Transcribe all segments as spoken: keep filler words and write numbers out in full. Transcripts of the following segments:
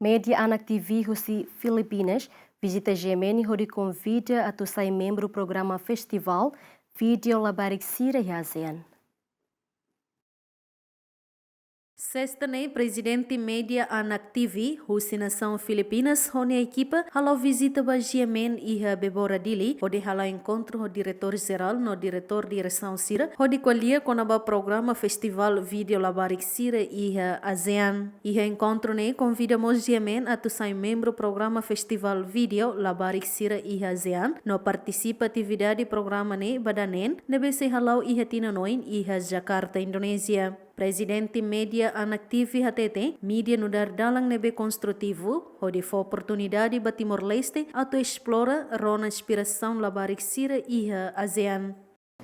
Media Anak T V husi Filipinas vizita G M N hodi konvida atu sai membru programa Festival Vídeo Labarik Sira iha ASEAN. Sesta ne'e, Prezidente Media Anak T V husi nasaun Filipinas ho nia ekipa hala'o vizita ba G M N iha Bebora, Dili, hodi hala'o enkontru ho Diretór Jerál no Diretór Diresaun sira, hodi ko'alia kona-ba programa Festival Vídeo Labarik Sira iha ASEAN. Iha enkontru ne'e konvida mós G M N atu sai membru programa Festival Vídeo Labarik Sira iha ASEAN, no partisipa atividade programa ne'e ba dala neen, ne'ebé sei hala'o iha tinan oin iha Jakarta, Indonézia. Prezidente Media Anak T V hateten, media nu'udar dalan ne'ebé konstrutivu, hodi fó oportunidade ba Timor-Leste atu esplora rona inspirasaun labarik sira iha ASEAN.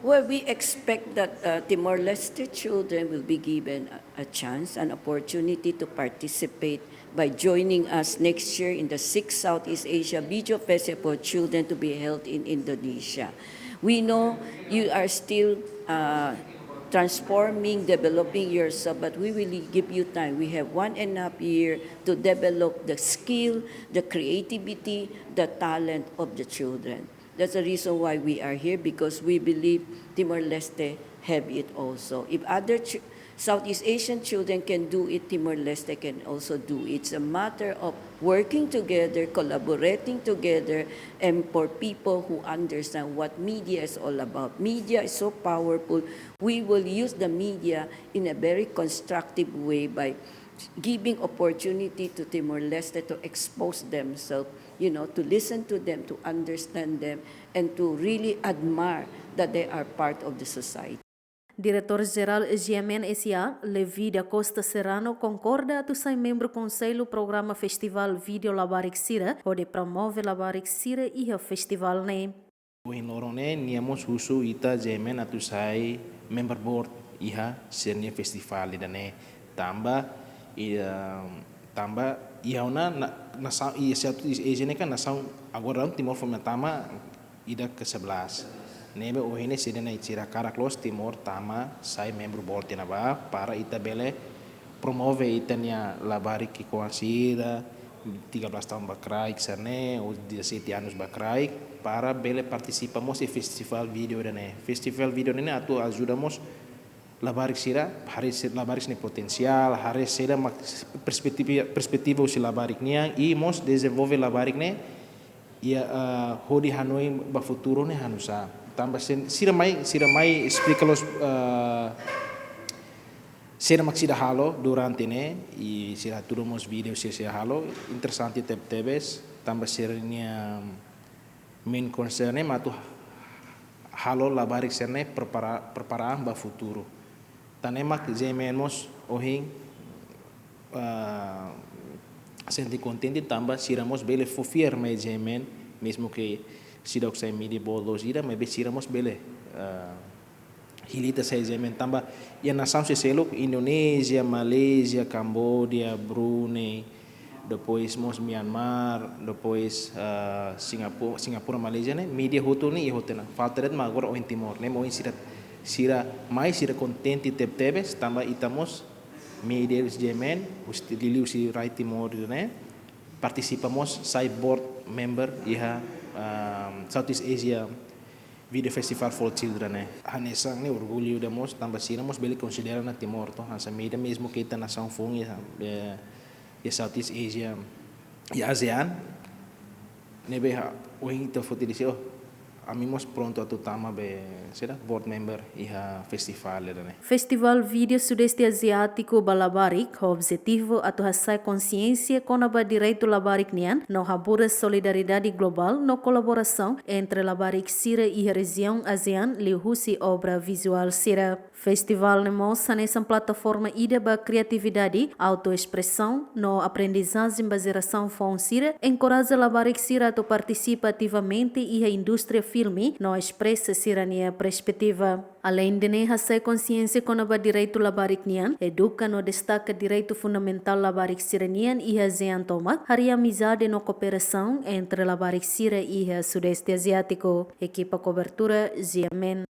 Well, we expect that, uh, Timor-Leste children will be given a, a chance, an opportunity to participate by joining us next year in the sixth Southeast Asia Video Festival for Children to be held in Indonesia. We know you are still, uh, transforming, developing yourself, but we will give you time. We have one and a half year to develop the skill, the creativity, the talent of the children. That's the reason why we are here, because we believe Timor-Leste have it also. If other ch-, Southeast Asian children can do it, Timor-Leste can also do it. It's a matter of working together, collaborating together, and for people who understand what media is all about. Media is so powerful. We will use the media in a very constructive way by giving opportunity to Timor-Leste to expose themselves, you know, to listen to them, to understand them, and to really admire that they are part of the society. Diretór Jerál G M N S A, Levi da Costa Serrano, konkorda atu sai membru Konsellu Programa Festival Vídeo Labarik Sira, hodi promove labarik sira iha festival ne'e. Ohin loron ne'e, nia mós husu ita G M N atu sai member board iha sira-nia festival ida-ne'e. Tanba, i, ehm, tanba iha ona na, nasaun, i, siatu, i, i, ne'e kan nasaun agora Timor fó mai tama ida ke sebelas. Ne'ebé ohin ne'e sira-ne'e sira hakarak loos Timor tama sai membru board iha ne'ebá para ita bele promove ita-nia labarik ki'ikoan sira, tiga belas tahun ba kraik sira-ne'e, ou dezassete anos ba kraik, para bele partisipa mós iha festival vídeo ida-ne'e. Festival vídeo ne'e atu ajuda mós labarik sira, haree se-, labarik sira-nia potensiál, haree saida mak perspetiva, perspetiva husi labarik nian, i mós dezenvolve labarik ne'e, i, eh, hodi hanoin ba futuru ne'e hanusá. Tanba sen-, sira mai, sira mai esplika loos, eh, saida mak sira halo durante ne'e, i sira hatudu mós vídeo sira, sira halo, interesante teb-, tebes, tanba sira-nia main concern ne'e mak atu halo labarik sira-ne'e prepara, prepara ba futuru. Tan ne'e mak G M N mós ohin, ah, sente kontente tanba sira mós bele fó fiar mai G M N, mezmu ke seidauk sai media board loos ida, maibé sira mós bele, ah, hili ita sai G M N tanba iha nasaun sira seluk, Indonézia, Malázia, Kamboja, Brunei, depois mós Myanmar, depois, ah, Singapu-, Singapura, Malázia ne'e, media hotu ne'e iha hotu ona. Falta de'it mak agora ohin Timor, ne'e mak ohin sira, sira mai sira kontente teb-, tebes, tanba ita mós media G M N, husi, liuliu husi rai Timor ne'e, partisipa mós sai board member iha, ah, Southeast Asia Video Festival for Children ne'e. Hanesan ne'e orgullu ida mós, tanba sira mós bele konsidera ona Timor to, hanesan media mezmu ke ita nasaun foun iha, eh, iha Southeast Asia, iha ASEAN, ne'ebé ha, ohin ita foti dehan, oh, ami mós prontu atu tama be, saida, board member iha festival ida-ne'e. Festival Vídeo Sudeste Aziátiku ba Labarik ho objetivu atu hasa'e konsiénsia kona-ba direitu labarik nian, no haburas solidariedade globál no kolaborasaun entre labarik sira iha rejiaun ASEAN liuhusi obra vizuál sira. Festival ne'e mós hanesan plataforma ida ba kriatividade, autoespresaun no aprendizajen ba jerasaun foun sira, enkoraja labarik sira atu partisipa ativamente iha indústria filme no espresa sira-nia perspetiva. Aleinde ne'e, hasa'e konsiénsia kona-ba direitu labarik nian, eduka no destaka direitu fundamentál labarik sira-nian iha ASEAN tomak, harii amizade no kooperasaun entre labarik sira iha Sudeste Aziátiku. Ekipa kobertura, G M N.